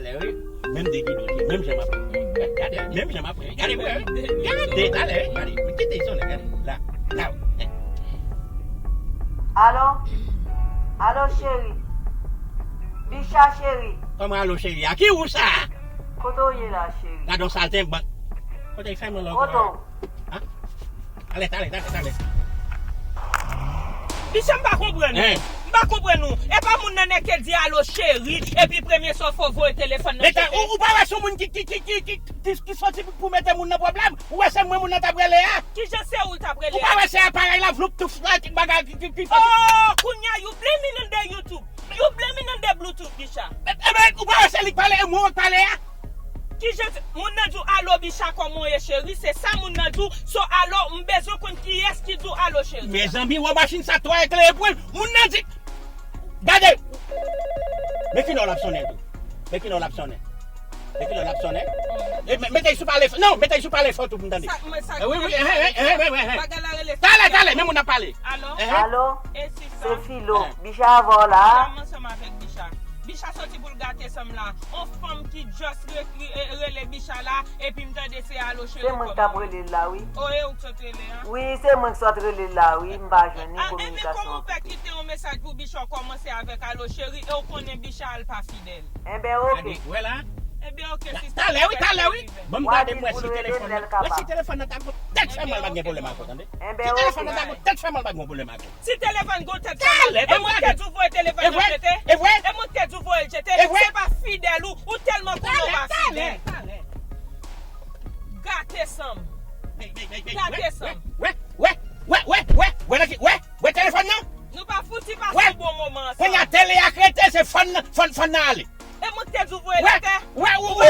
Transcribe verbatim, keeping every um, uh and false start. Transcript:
Talè wi. Menm de ki doti, menm jan m ap. Gade, menm jan m ap. Gade, gade, talè wi, gade. Kite sonnen, gade. La, la. Alo? Alo, cheri? Bicha, cheri? Kòman alo, cheri? A ki ou sa? Kote w ye la, cheri? Gade yon saltenbank. Kote fèmen lòk. Kote w? Ale, ale, ale, ale. Bicha, m pa konprann ou. M pa konprann ou. E pa moun nan nèk ke di alo cheri, epi premye sa w fè w voye telefòn nan. Meta, ou, ou pa wè se yon moun ki, ki, ki, ki, ki, ki, ki soti pou mete moun nan pwoblèm? Ou wè se mwen moun nan t ap rele a? Kijan se ou l t ap rele a? Ou pa wè se aparèy la, vloup, touf la, ki bagay, ki, ki, ki soti? Oh, kounye a, you blaming on the YouTube. You blaming on the Bluetooth, Bicha. Eben, ou pa wè se li k pale, e mwen k pale a? Kijan se, moun nan di w alo Bicha, kòman w ye cheri? Se sa moun nan di w. So alo, m bezwen konn kiyès ki di w alo cheri. Mezanmi, wè machin sa twò eklere pou l. Moun nan di, gade. Men kilè w l ap sonnen tou. Men kilè w l ap sonnen. Men kilè w l ap sonnen. E, me- mete l sou pale fò. Non, mete l sou pale fò tou pou m tande. Sa, mwen sa. Eh, wi, wi, eh, eh, eh, eh, eh, eh. Bagay la rele. Talè, talè, men moun ap pale. Alo? Eh, eh. Alo? E si sa? Se Filo. Eh. Bicha avè w la? Sa m ansanm avèk Bicha. Bicha soti pou l gate san m la. On fanm ki just re- re- rele Bicha la, epi m tande se alo cheri. Se mwen k t ap rele l la, wi. O, e ou k sot rele a? Wi, se mwen k sot rele l la, wi. M pa jwenn ni kominikasyon. A, enben kòman w fè kite yon mesaj pou Bicha, w kòmanse avèk alo cheri, e w konnen Bicha al pa fidèl? Enben, oke. Gade, wè la. Enben, oke, sista. Talè, wi, talè, wi. Ban m gade m wè si telefòn nan. Wè si telefòn nan ta gon tèt fè mal, pa t gen pwoblèm ankò, tande. Enben, oke. Si telefòn nan ta gon tèt fè mal, pa t gen pwoblèm ankò. Si telefòn gon tèt fè mal, e mwen k te di w voye telefòn nan jete. E mwen k te di w voye l jete. Se pa fidèl ou, ou tèlman konnen w pa fidèl. Gate san m. Gate san m. Wè, wè, wè, wè, wè, wè, wè, wè, wè, wè, wè telefòn nan. Nou pa fouti pase yon bon moman ansanm. Kounye a tele a k rete, se fòn nan, fòn, fòn nan ale. E mwen k te di w voye l atè. Wè, wè, wè,